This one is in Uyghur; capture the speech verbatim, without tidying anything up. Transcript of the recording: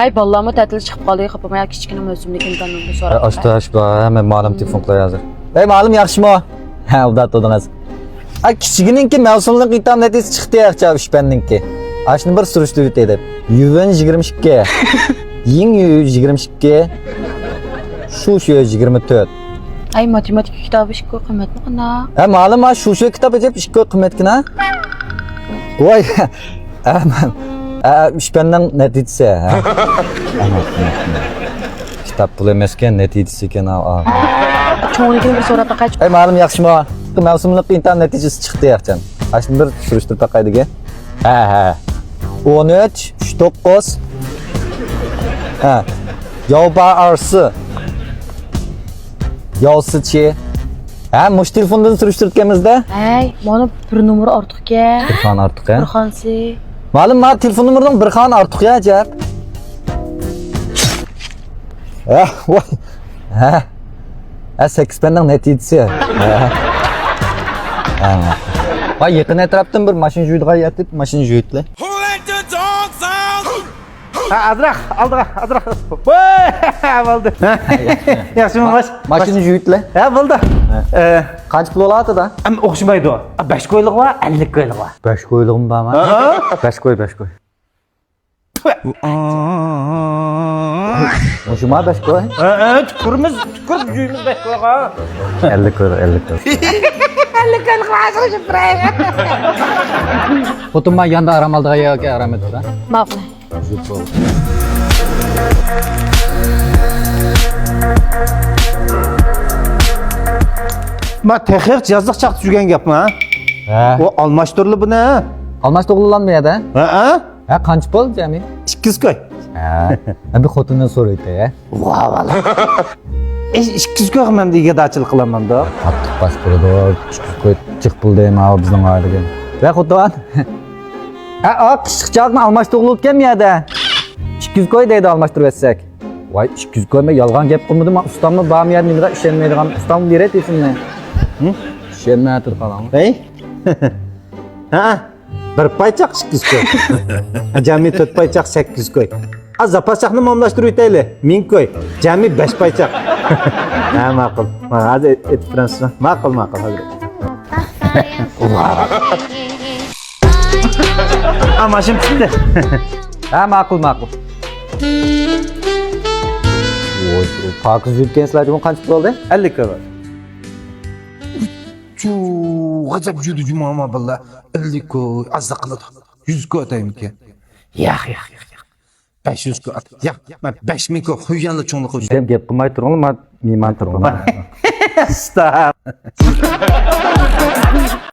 ئەي، بالىلارمۇ تەتىلگە چىقىپ قالدى، خاپىماي، كىچىككىنە مەۋسۇملۇق ئىمتىھان بولدى، سوراپ ئاشتا باققاي. ئاشتا، ھەممە مۇئەللىم تېلېفون قىلاي ھازىر. ئەي مۇئەللىم، ياخشىمۇ؟ ھە، ئۇدا تۇردۇڭىز. ئەي، كىچىككىنىڭكى مەۋسۇملۇق ئىمتىھان نەتىجىسى چىقتى ياخشى ئۈچ پەننىڭكى. ئاشۇنى بىر سۈرۈشتۈرۈۋېتەي دەپ. يۈۋېن يىگىرمە ئىككى، يىڭ يۈ يىگىرمە ئىككى، شۇ شۈ يىگىرمە تۆت. ئەي، ماتېماتىكا كىتابى ئىككى قىممەتمۇ قانداق؟ ھە، مەلۇم، ھە، شۇ شۈ كىتاب ئەجەب ئىككى قىممەتكىن ھە. ۋاي، ھە، مەن، ھە، ئۈچ پەننىڭ نەتىجىسى، ھە. كىتاب پۇلى ئەمەسكەن، نەتىجىسى ئىكەن، ھە. چوڭىدىن بىر سوراپ باقاي. ئەي مۇئەللىم، ياخشىمۇ؟ مەۋسۇملۇق ئىمتىھان نەتىجىسى چىقتى ياخشىچان. ئاشۇنى بىر سۈرۈشتۈرۈپ باقاي دېگەن. ھە، ھە. ئون ئۈچ، ئۈچ توققۇز. ھە. ياۋبا ئارسى. ياۋسىچى. ھە، مۇشۇ تېلېفوندىن سۈرۈشتۈرۈپكەنمىز-دە. ھەي، مانا بىر نومۇر ئارتۇق ئىكەن. بىر خان ئارتۇق، ھە؟ بىر خانسى. مەلۇم، ما تېلېفون نومۇرىنىڭ بىر خان ئارتۇق يا، ئەجەب. ھە، ۋاي. ھە. ھە، سەككىز پەننىڭ نەتىجىسى. ھە. ھە. ۋاي، يېقىن ئەتراپتىن بىر ماشىنا جۇيىدىغان يەتىپ، ماشىنا جۇيۇتلى. Who let the dogs out? ھە، ئازراق، ئالدىغا، ئازراق. ۋاي، بولدى. ياخشىمۇ، باش؟ ماشىنا جۇيۇتلى. ھە، بولدى. ھە. ئە، قانچە پۇل بولۇۋاتىدۇ؟ ئەم، ئوخشىمايدۇ. بەش كويلۇق بار، ئەللىك كويلۇق بار. بەش كويلۇقمۇ بارمۇ؟ ھە؟ بەش كوي، بەش كوي. مۇشۇما بەش كوي؟ ھە، ھە، تۈكۈرىمىز، تۈكۈرۈپ جۈيىمىز بەش كويغا. ئەللىك كوي، ئەللىك كوي. ئەللىك كوي قىلىپ تۇرايلى. خوتۇن ما ياندا ئارام ئالىدىغان يەرگە ئارام ئېلىپ تۇرا. ماقۇل. ما تېخىچە يازلىق چاغدا يۈرگەن گەپمۇ، ھە؟ ھە. ئۇ ئالماشتۇرۇلدى بۇنى. ئالماشتۇرۇلغانمۇ يەردە؟ ھە، ھە. ھە، قانچە پۇل جەمئىي؟ ئىككى يۈز كوي. ھە. ھە، بىر خوتۇندىن سورايتتى، ھە. ۋا، ۋالا. ئىككى يۈز كوي مەن ئىگىدارچىلىق قىلالمامدۇ. قاتتىق باش بولىدۇ، ئىككى يۈز كوي جىق پۇل دەيمەن، ھە، بىزنىڭ ئائىلىگە. ۋە خوتۇن. ھە، ئا، قىشلىق چاغنى ئالماشتۇرۇلۇپ كەم يەردە. ئىككى يۈز كوي دەيدۇ، ئالماشتۇرۇپ ئەتسەك. ۋاي، ئىككى يۈز كوي، مەن يالغان گەپ قىلمىدىم، مەن ئۇستاممۇ بارمۇ يەردە، نېمىگە ئىشەنمەيدىغان، ئۇستاممۇ بېرەتتى ئېسىمنى. ھە؟ ئىشەنمەي تۇرۇپ قالامغۇ. ھەي؟ ھە؟ بىر پايچاق ئىككى يۈز كوي. جەمئىي تۆت پايچاق سەككىز يۈز كوي. ئا، زاپاس چاقنى ئومۇملاشتۇرۇۋېتەيلى. مىڭ كوي. جەمئىي بەش پايچاق. ھە، ماقۇل. ھازىر ئېيتىپ بېرەمسىز؟ ماقۇل، ماقۇل، ھازىر. ھە، ماشىنا پۈتتى. ھە، ماقۇل، ماقۇل. ۋوي، پاكىز يۈرگەنسىلەر، جۇمۇ قانچە پۇل بولدى؟ ئەللىك كوي. چۇ، غەزەپ يۈردى جۇمۇ، ئەمما باللا ئەللىك كوي ئازراق قىلىدۇ. يۈز كوي ئاتايمىكىن؟ ياق، ياق، ياق، ياق. بەش يۈز كوي ئات. ياق، مەن بەش مىڭ كوي خۇييانلا چوڭلۇقى ئۈچۈن. دەپ گەپ قىلماي تۇرۇڭلار، مانا مېھمان تۇرۇڭلار. ستاپ.